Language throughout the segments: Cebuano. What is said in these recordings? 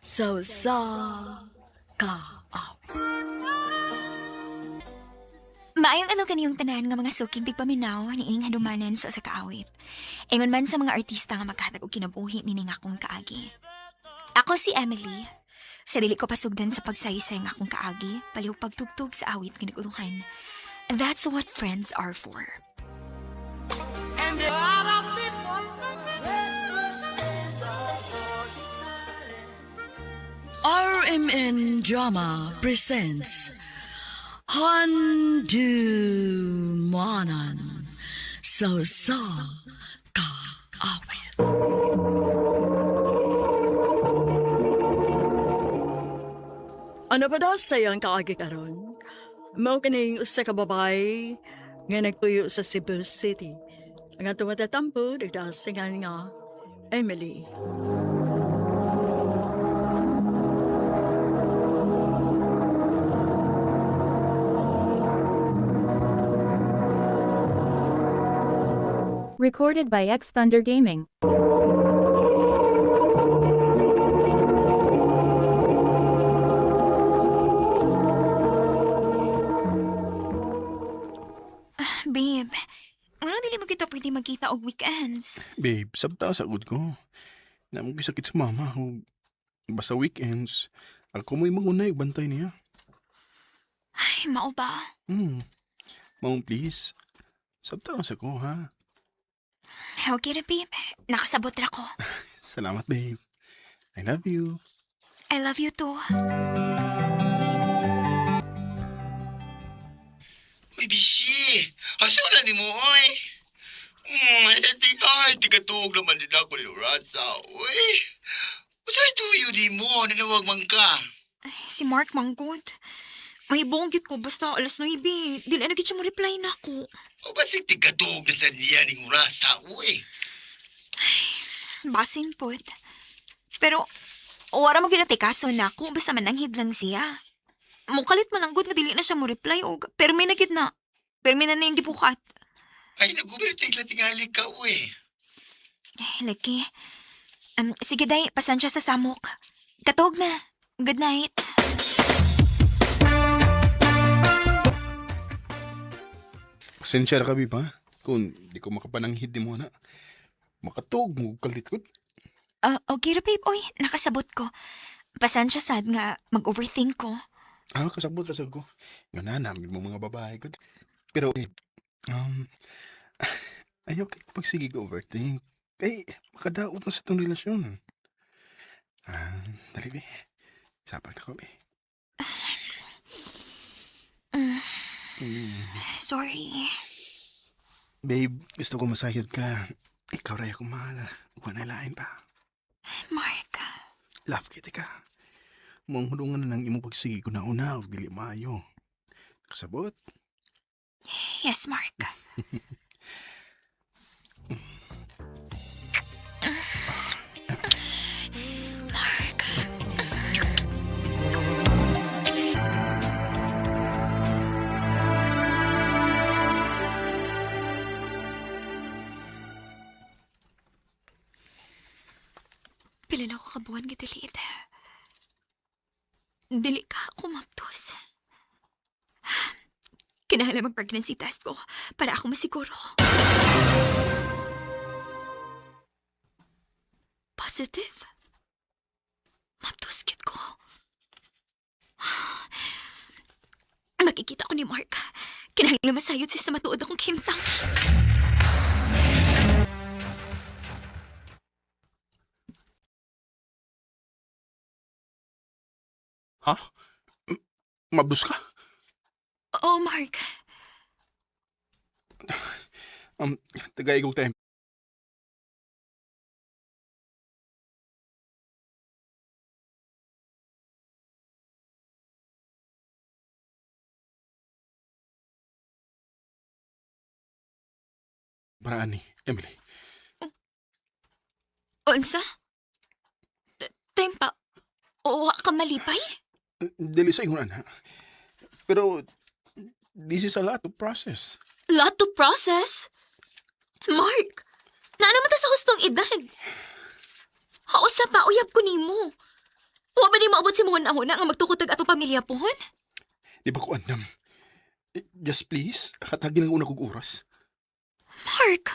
Sa usa ka awit. Maayong adlaw kaniyong tanan nga mga suking tigpaminaw niining handumanan sa usa ka awit. Ingon man sa mga artista nga maghatag og kinabuhi nining akong kaagi. Ako si Emily. Sa dili ko pasugdan sa pagsaysay nga akong kaagi, palihog pagtugtog sa awit nga naguluhan. That's what friends are for. RMN Drama presents Handu Manan Sa usa ka awit. Ano pa daw sa iyong kaagi karon? Mao kining usa ka babae nga nagpuyo sa Cebu City. Ang atong matatampo nagdasingan nga Emily. Recorded by X Thunder Gaming. Babe, ano dili mo kita pwede magkita og weekends? Babe, sabta sa gud ko. Namang sakit sa mama. O, basta weekends, ako mo'y mangunay og bantay niya. Ay, mao ba? Ma'am, please. Sabta sa ko, ha? Okay ra, babe. Nakasabot ra ko. Salamat, babe. I love you. I love you too. Uy, bisi! Asa wala ni mo, oy? Ay, tigatuog naman din ako ni Rasa, uy. Usa tuyo di mo, nanawag man ka. Si Mark manggod. May bonggit ko basta alas 9. Dili na gid siya mo reply na ako. O basig tigatuog na sa niya ni Rasa, uy. Basin pod. Pero wala mo ginatay kaso na ako basta mananghid lang siya. Mukalit man ang good nga dili na siya mo reply og pero may nagid na. Pero may na na yung gibukat. Ay, nag-overtake lang tingali ka, uy. Ay, lagi. Sige day, pasan siya sa samok. Katog na. Good night. Pasensya ra ka, babe, ha? Kung di ko makapananghid ni mo na. Makatog mo kalit ko. Ah, okay ra babe. Oy, nakasabot ko. Pasensya sad nga mag-overthink ko. Ah, kasabot ra sad ko. Nga na, namin mo mga babae ko. Pero, eh, um, ayaw kay pagsige ko overthink. Eh, makadaot na sa itong relasyon. Ah, dali, be. Sapag na ko, be. Sorry. Babe, gusto ko masayod ka. Ikaw rin akong mahal. Huwag na ilain pa. Mark. Love kita ka. Mong hulungan na ng imong pagsige ko na una ug dili maayo. Kasabot? Yes, Mark. Mark. Pila na ako kabuan gitiliit. Dili ka ako maptos. Kinahanglan mag-pregnancy test ko para ako masiguro. Positive? Maptuskit ko. Makikita ko ni Mark. Kinahanglan masayod siya sa matuod akong kimtang. Ha? Mabdos ka? Oo, Mark. Tagaigog tayo. Paraan ni Emily. Unsa? Tempa, o ka malipay? Dili sa ingon ana. Pero this is a lot of process. Lot to process? Mark, naano man ta sa hustong edad? Hausa pa, uyab ko nimo. Wa ba ni maabot sa mga una nga magtukod tag atong pamilya pohon? Di ba ko andam? Eh, just please, hatagin lang una kog oras. Mark!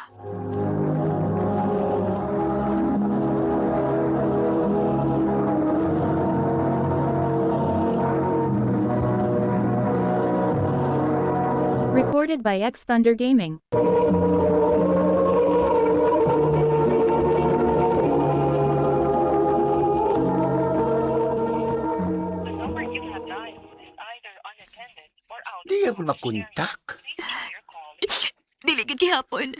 Recorded by X Thunder Gaming. The number you have dialed is either unattended or out Di of ako service makontak. area. Please try your call. Dili gid gihapon.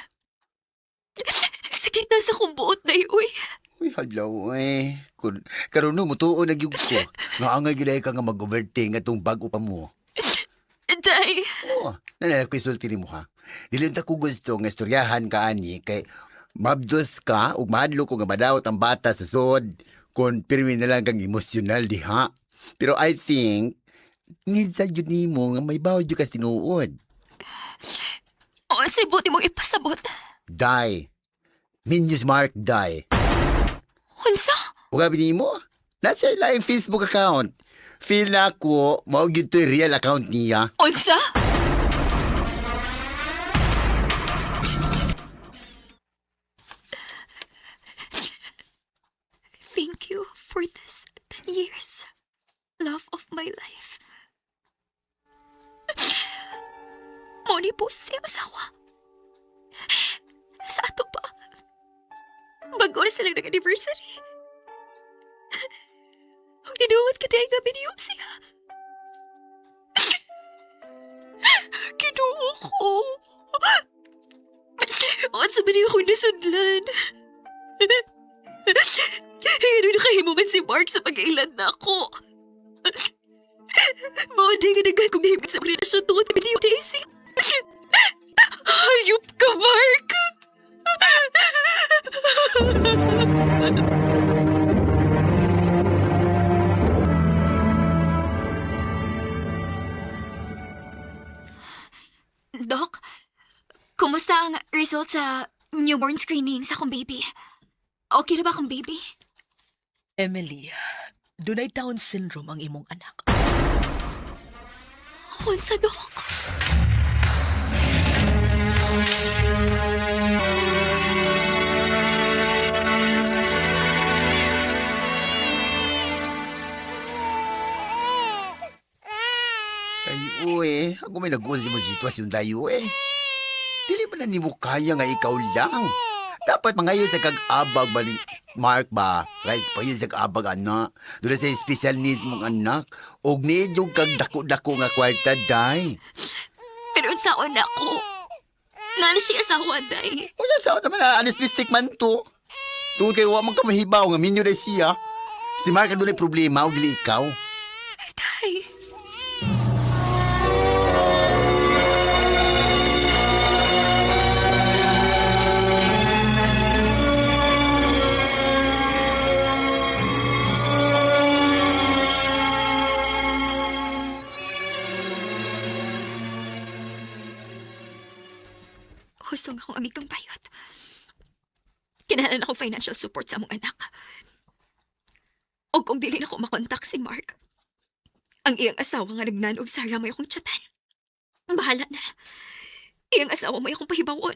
Sakit na sa kong buot day, uy. Uy, hadlaw eh. Kun, karon no, mutuo na gyud ko. Nga angay gyud ay ka nga mag-overthink atong bag-o pa mo. Day, Oo, nanay ko isulti nimo ha. Dili unta ko gusto nga istoryahan ka ani kay mabdos ka ug mahadlok ko nga madawat ang bata sa sod kon pirmi na lang kang emosyonal diha. Pero I think need sa jud nimo nga may bawod jud ka sa tinuod. unsay buti mong ipasabot? Die. Minus Mark die. Unsa? Ug abi nimo, nasa ilaing Facebook account. Feel na ako, mao gyud to'y real account niya. Unsa? Thank you for this 10 years. Love of my life. Mo ni post sa iyang asawa. Sa ato pa. Bago na silang nag-anniversary. Ang tinuwat ka tayo nga biniyom siya. Ginoo ko. Unsa ba niyo akong nasudlan? Ano nakahimo man si Mark sa pag-ilan na ako? Mao di nga daghan kong nahimit sa relasyon tungod kay Leo Daisy. Hayop ka, Mark! Doc, kumusta ang result sa newborn screening sa akong baby? Okay na ba akong baby? Emily, dunay Down syndrome ang imong anak. Unsa, Doc? Ay, uy, ako may nag-uon sa sitwasyon tayo eh. Dili ba na nimo kaya nga ikaw lang? Dapat mangayon sa kag-abag ba ni Mark ba? Right pa yun sa kag-abag anak. Doon sa special needs mong anak. Og need yung kag dako-dako nga kwarta, day. Pero unsa na ako? Nano siya asawa, day? Unya sa naman na anesthetic man to. Tungod kay wa man ka mahibaw nga minyo day siya. Si Mark ang dunay problema og dili ikaw. Day. Hustong akong amigang bayot. Kinahanglan ako financial support sa among anak. O kung dili na ko makontak si Mark, ang iyang asawa nga nagnanog Sarah may akong chatan. Bahala na. Iyang asawa may akong pahibawon.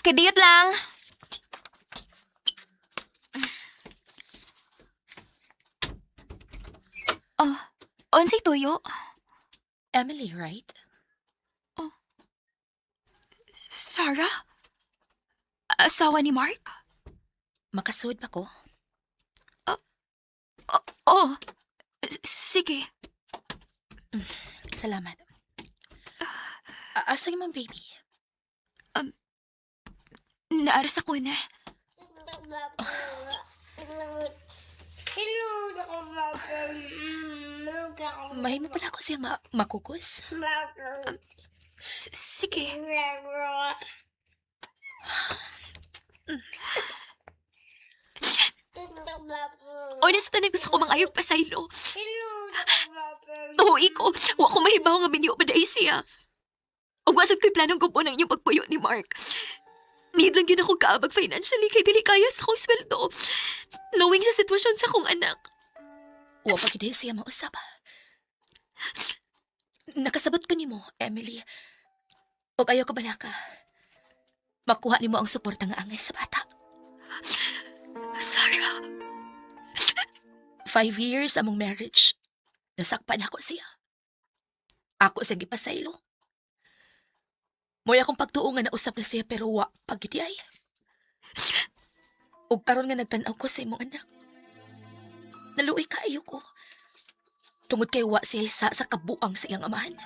Kadiyot lang. Oh, unsay tuyo? Emily, right? Sarah? Asawa ni Mark? Makasud ba ko? Oh, sige. Salamat. Asa imong baby? Naaras ako na. Mahimo pala ko siya makukus? Sige. O, nasa tanan gusto ko mangayog pasaylo. Tuhi ko. Wa ko mahibaw nga binyo pa dahil siya. Ug wa sad ko'y planong gubon ang inyong pagpuyo ni Mark. Need lang yun ako kaabag financially kay dili kaya sa akong sweldo. Knowing sa sitwasyon sa akong anak. Wa pa gid siya mausab. Nakasabot ko nimo, Emily. Og ayaw ka balaka. Makuha nimo ang suporta nga angay sa bata. Sarah, 5 years among marriage. Nasakpan ako siya. Ako sa gipasaylo. Mo'y akong pagtuo nga nausap na siya pero wa pagiti ay. Ug karon nga nagtan-aw ko sa imong anak. Naluoy kaayo ko. Tungod kay wa siya sa kabuang sa iyang amahan.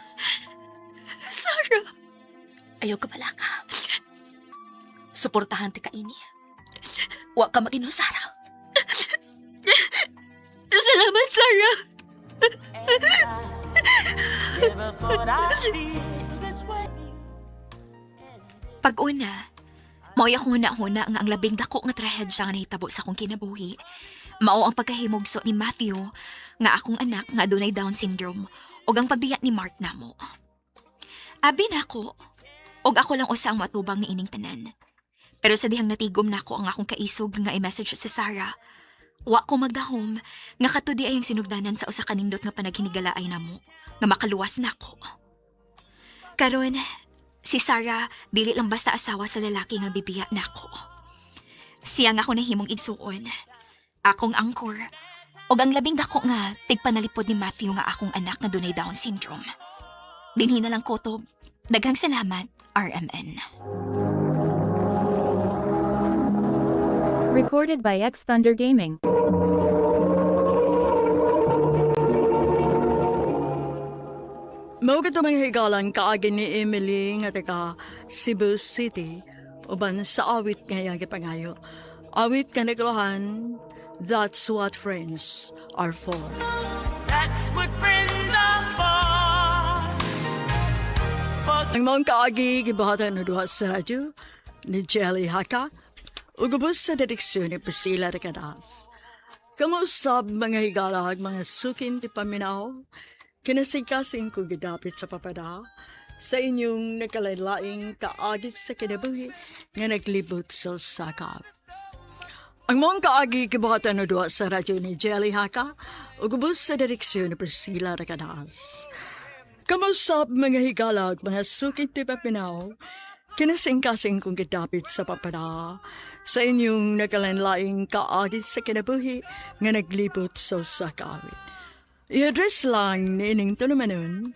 Sarah, Ayaw ka balaka. Suportahan ti ka ini. Wa ka mag Sarah. Salamat, Sarah. Pag-una, mao'y akong huna-huna nga ang labing dako nga trahedya nga nahitabo sa akong kinabuhi. Mao ang pagkahimugso ni Matthew nga akong anak nga adunay Down syndrome ug ang pagbiya ni Mark namo. Abi nako, ug ako lang usa ang matubang ni ining tanan. Pero sa dihang natigom nako ang akong kaisog nga i-message si Sarah, wa ko magdahom nga katudi ay ang sinugdanan sa usa ka nindot nga panaghinigala ay namo nga makaluwas nako. Karon, si Sarah dili lang basta asawa sa lalaki nga bibiya nako. Siya nga ako nahimong igsuon. Akong angkor. Og ang labing dako nga tigpanalipod ni Matthew nga akong anak nga dunay Down syndrome. Dinhi na lang kotob. Daghang salamat, RMN. Recorded by X Thunder Gaming. Mao kadto mga higalan kaagi ni Emily nga taga Cebu City uban sa awit nga iyang gipangayo. Awit nga naglahan, "That's What Friends Are For." That's what friends are for. Ang maong kaagi gibuhatan na duha sa radyo ni Jelly Haka ug ubos sa direksyon ni Priscilla Recadas. Kamuusab mga higalag, mga sukin ti paminaw, kinasigkasing ko gidapit sa papada sa inyong nakalain kaagit sa kinabuhi nga naglibot sa sakap. Ang maong kaagi gibuhatan na duha sa radyo ni Jelly Haka ug ubos sa direksyon ni Priscilla Recadas. Kamusap mga higalag, mga sukit ti papinaw, kinasingkasing kong gidapit sa papada, sa inyong nakalanlaing kaagit sa kinabuhi nga naglibot sa sakawit. I-address lang ni ining tulumanon,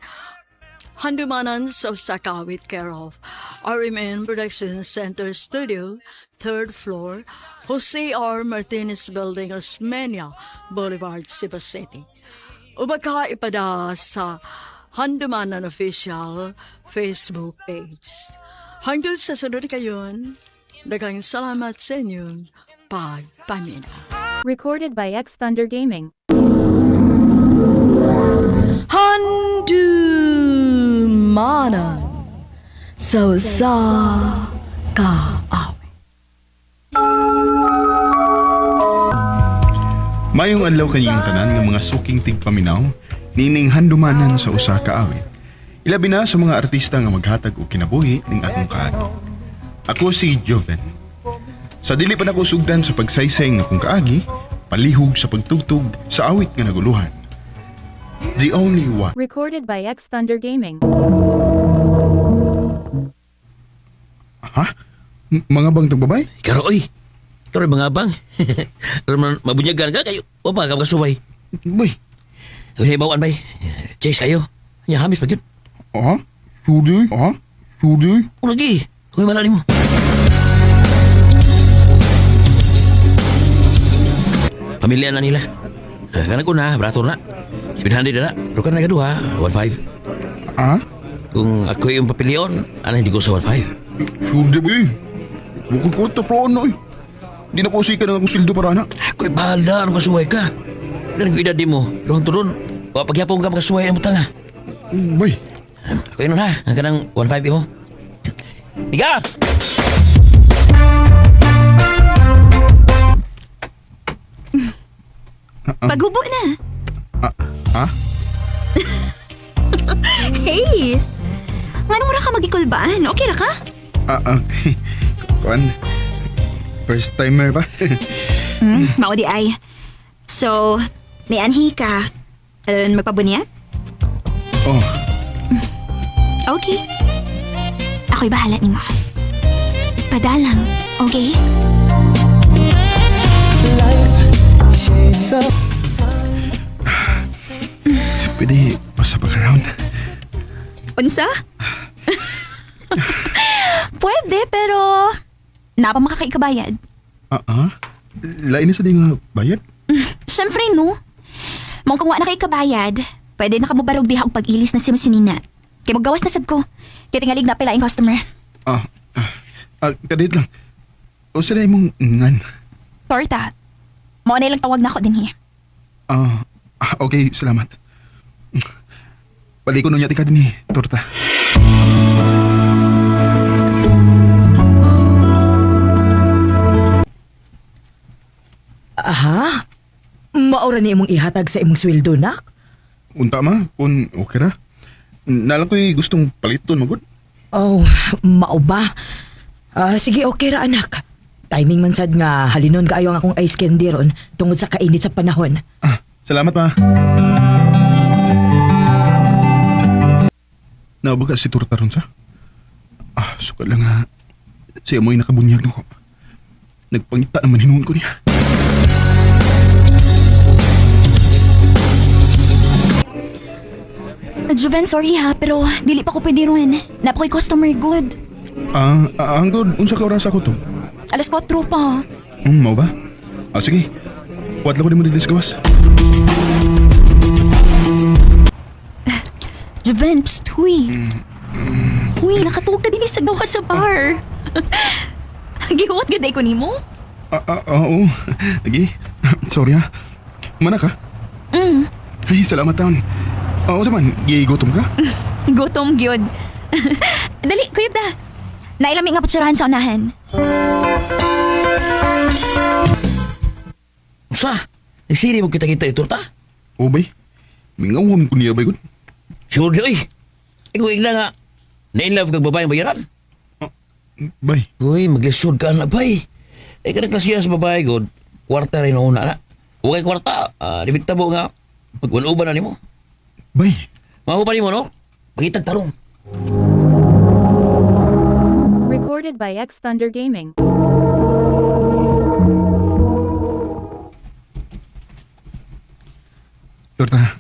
Handumanan sa Sakawit, care of RMN Production Center Studio, third floor, Jose R. Martinez Building, Osmeña Boulevard, Cebu City. O baka ipada sa Handumanan Official Facebook page. Hanggang sa sunod kayon, daghang salamat sa inyong pagpamina. Recorded by X Thunder Gaming. Handumanan sa sa kaawit. Mayong adlaw kanyang tanan nga mga suking tigpaminaw, nining handumanan sa usa ka awit. Ilabi na sa mga artista nga maghatag og kinabuhi ning akong kaagi. Ako si Joven. Sa dili pa nako sugdan sa pagsaysay nga akong kaagi, palihog sa pagtugtog sa awit nga naguluhan. "The Only One." Recorded by X Thunder Gaming. Ha? Mga bang tagbabay? Karo oy. Karo mga bang. Aron mabunyagan ka kayo. Wa pa ka makasuway. Bay. Uy, bawaan bay. Chase kayo. Nya hamis pa gyud. Ha? Sudi? Ha? Sudi? Lagi. Uy, wala nimo. Pamilya na nila. Eh, kanang una, brato na. 700 na na. Pero kanang ikaduha, 1.5. Ha? Kung ako yung papilion, ano hindi ko sa 1.5. Sudi ba eh? Bukod kwarta pro ano eh. Di na ko sikan ang akong sildo para na. Ako'y bahala, ano kasuway ka? Ganang edad di mo, luhang turon. Wa pagyapong ka makasuway ang butang ha. Bay. Ako yun ha, ang kanang 1.5 mo. Ika! Paghubo na. Ah, ha? Hey! Nganong mura ka magikulbaan? Okay ra ka? Ah, okay. Kuan. First timer ba? Mao di ay. So, nianhi ka. Aron magpabunyag? Oh, Okay. Ako'y bahala nimo. Padalang, okay? Pwede basta pa round. Unsa? Pwede, pero napa makakaikabayad. Ah, ah. Lain na sa di nga bayad? Siyempre, no. Mong kung wa na kay kabayad, pwede na kamubarog diha og pag-ilis na si Masinina. Kay magawas na sad ko. Kay tingalig na pila ang customer. Ah, ah, ah, kadit lang. O sa imong ngan? Torta. Mao na ilang tawag na ako dinhi. Ah, ah, okay, salamat. Balik ko nun yati ka din eh, torta. Aha? Maura ni imong ihatag sa imong sweldo, nak? Unta ma, kung okay ra. Nalang ko'y gustong paliton magud. Oh, mao ba? Ah, sige, okay ra anak. Timing man sad nga halinon kaayo ang akong ice candy ron tungod sa kainit sa panahon. Ah, salamat ma. Nabaga si torta ron sa? Ah, suka lang ha. Siya mo'y nakabunyag na ko. Nagpangita naman hinuon ko niya. Juven, sorry ha, pero dili pa ko pwede ron. Napa ko'y customer good. Ah, ah, hangtod, unsa ka oras ako to? Alas 4 pa. Mao ba? Ah, sige. Kuwat lang ko din mo dito sa gawas. Juven, psst, huy. Huy, nakatuog ka din sa gawas sa bar. Gihuwat gud ko nimo? Ah, ah, ah, oo. Lagi. Sorry ha. Mana ka? Mm. Ay, salamat taon. Oo naman, gigutom ka? Gutom gyud. Dali, kuyog da. Nailami nga putsurahan sa unahan. Usa, nagsiri mo kita-kita iturta. Oo, bay. Mingawon ko niya, bay, gud. Sure di, oy. Ikaw igna nga, na-inlove kag babaeng bayaran. Bay. Uy, maglisod ka na, bay. Eh, kada klasiya sa babae, god, kwarta rin una na. Huwag kay kwarta, ah, di bitabo nga, magwanuban na nimo. Bay. Mahupa nimo, no? Pagitag tarong. Recorded by X Thunder Gaming. Torta,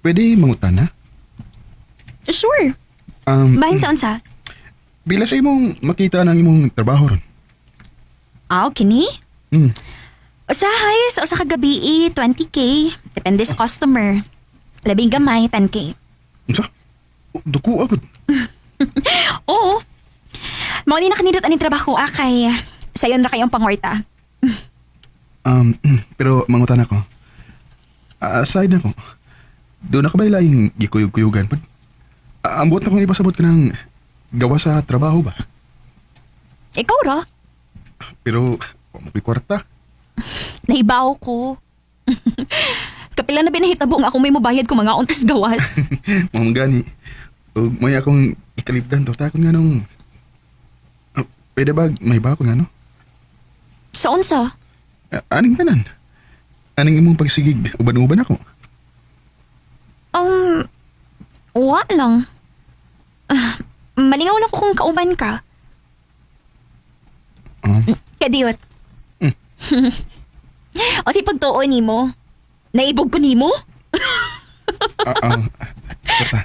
pwede mangutan na? Sure. Bahin sa unsa? Bila sa imong makita ng imong trabaho ron? Ah, okay ni. Hmm. Usahay sa usa ka gabi, 20K. Depende sa customer. Labing gamay, 10K. Unsa? Oh, Duko agad. Oo. Mao ni nakanindot aning trabaho ah, kay sayon ra kayong pangwarta. Pero mangutan ako. Ah, aside na ko. Doon na ka ba ilaing gikuyog-kuyugan? Pud? Ah, ambot na kong ipasabot ka ng gawa sa trabaho ba? Ikaw ra, Pero, wa mo ko'y kwarta. nahibaw ko. Kapila na binahitabo nga akong may mubayad ko mga untas gawas. Mga gani. Ug may akong ikalibdan torta kon nga nung Ah, pwede ba may ba ko nga no? Sa unsa? Ah, aning tanan. Aning imong pagsigig uban-uban ako. Wa lang. Ah, malingaw lang ko kung kauban ka. Kadiyot. O si pagtuo nimo. Naibog ko nimo? Ah, ah, torta.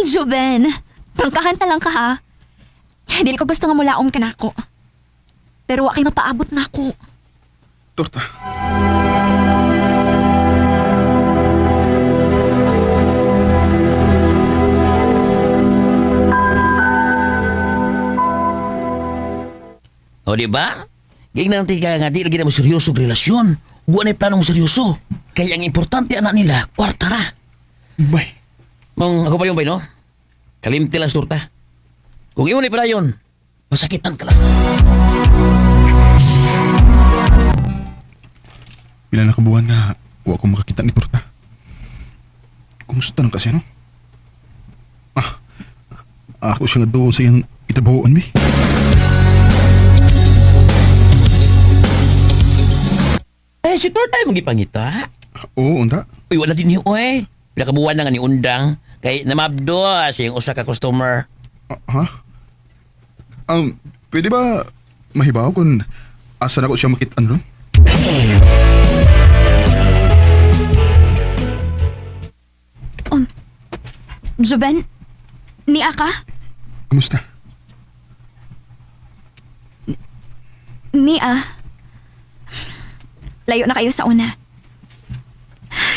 Joven, prangkahan ta lang ka ha. Dili ko gusto nga mulaom ka nako. Pero wa kay mapaabot nako. Torta. O, di ba? Gignan natin kaya nga, di lagi na mo seryoso ang relasyon. Huwag na planong seryoso. Kaya ang importante anak nila, kwarta ra. Bay. Mong ako pa yung bay, no? Kalimti lang sa torta. Kung imo ni pala yun, masakitan ka lang. Pila na kabuan nga wa ko makakita ni torta. Kumusta nang kasi no? Ah. Ako siya nga doon sa iyang itrabahoan mi. Eh, si Torta ay magipangita. Oo, unta. Uy, wala din niyo, oy. Pila ka buwan na nga ni Undang. Kay namabdo sa iyang usa ka customer. Ah, ha? Pwede ba mahibaw kung asa na ko siya makitaan ron? Joven, niya ka? Kamusta? Niya. Layo na kayo sa una.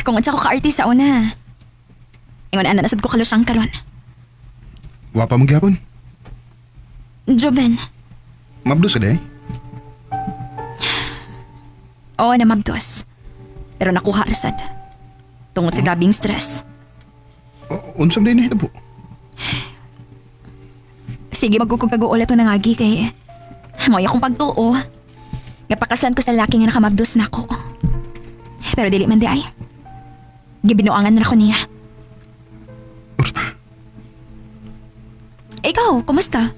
Kung unsa ko ka-artist sa una. Ingon ana nasad ko kalusang karon. Wa pa magyapon. Joven, Mabdo sa day. oo na mabdos. Pero nakuha rasad. Tungod sa grabing stress. O, unsam day nahitabo. Sige, magkukog-ulat to nangagi kay mo'y akong pagtuo. Napakasan ko sa laki nga nakamabdos na ako. Pero dili man di ay. Gibinuangan na ko niya. Urta. Ikaw, kumusta?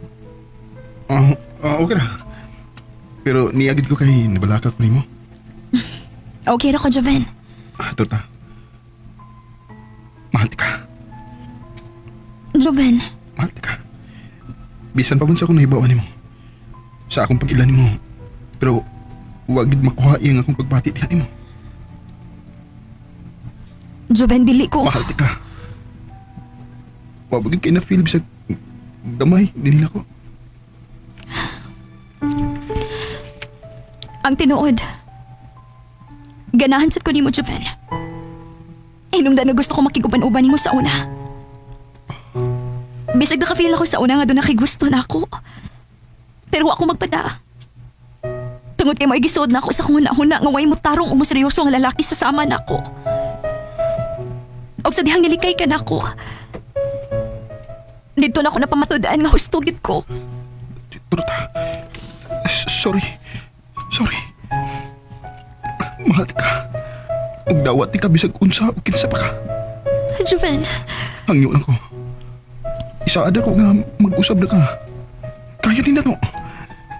Ah, ah, okay ra. Pero niagid ko kay nabalaka ko nimo. Okay ra ko, Joven. Ah, Torta. Mahal ti ka. Joven, Mahal ti ka. Bisan pa man sa akong nahibawan nimo. Sa akong pag-ila nimo. Pero wag gid makuha iyang akong pagbati diha nimo. Joven, dili ko. Mahal ti ka. Wa ba gid kay na feel bisag gamay dinhi nako. Ang tinuod. Ganahan sad ko nimo, Joven. Hinungdan nga gusto ko makiguban-uban nimo sa una. Bisag nakafeel ako sa una nga doon nakigusto na ako. Pero wa ako magpada. Tungod kay mo'y gisuod na ako sa kung huna-huna nga way mo tarong o mo seryoso nga lalaki sa sama na ako. Og sa dihang nilikay ka na ako. Dito na ako napamatudan nga husto gid ko. Torta. Sorry. Sorry. Mahal ti ka. Ug dawat ti ka bisag unsa o kinsa pa ka. Joven, Hangyo lang ko. Isaad ako nga mag-usab na ka. Kaya din na to.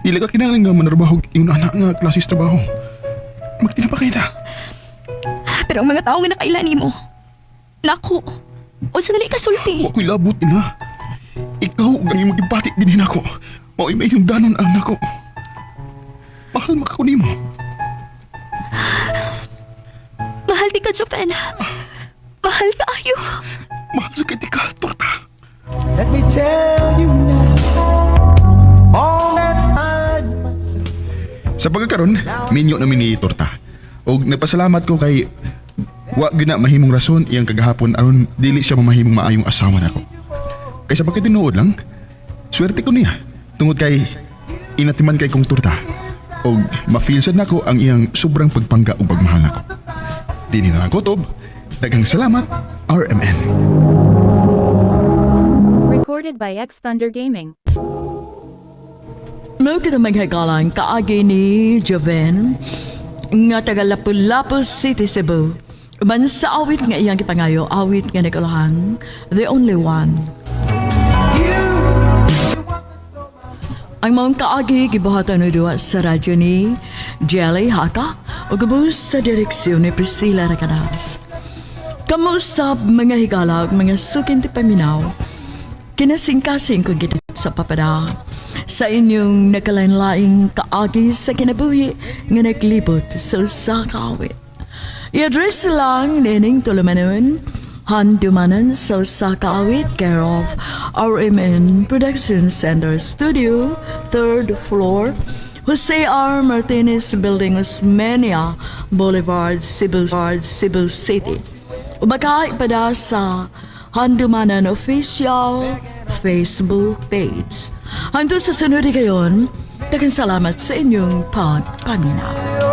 Dili ka kinahanglan nga manarbaho yung anak nga klase sa trabaho. Magtinapa kita. pero ang mga tao nga nakaila nimo. Nako. Unsa na kasulti? Wa ko'y labot nila. Ikaw ug ang imong gibati dinhi nako. Mao'y may iyong danon ang nako. Mahal maka ko nimo. Mahal di ka, Joven. Mahal tayo. Mahal sa kay ka, torta. Let me tell you now, all that's I must Sa pagkakaron, minyo na mi ni torta. Og nagpasalamat ko kay wa gyud na mahimong rason iyang kagahapon aron dili siya mamahimong maayong asawa nako. Kay sa pagkatinuod lang, swerte ko niya tungod kay inatiman kay kong torta. Og ma-feel sad nako ang iyang sobrang pagpangga ug pagmahal nako. Dini na lang kutob. Daghang salamat, RMN. Recorded by X Thunder Gaming. Mao kita maghagalan kaagi ni Joven nga taga Lapu-Lapu City, Cebu. Uban sa awit nga iyang gipangayo, awit nga nagulahan, The Only One. Ang maong kaagi gibuhatan ni duwa sa radyo ni Jelly Haka ug gubos sa direksyon ni Priscilla Racanas. Kamusap mga higala ug mga sukin ti paminaw. Kinasingkasing kong gid sa papada sa inyong nakalain-laing kaagi sa kinabuhi nga naglibot sa usa ka awit. I-address lang nining tulumanon Handumanan sa usa ka awit, care of RMN Production Center Studio, third floor, Jose R. Martinez Building, Osmeña Boulevard, Cebu, Cebu City. Ubaka ipada sa Handumanan Official Facebook page. Hangtod sa sunod kayon, daghang salamat sa inyong pagpaminaw.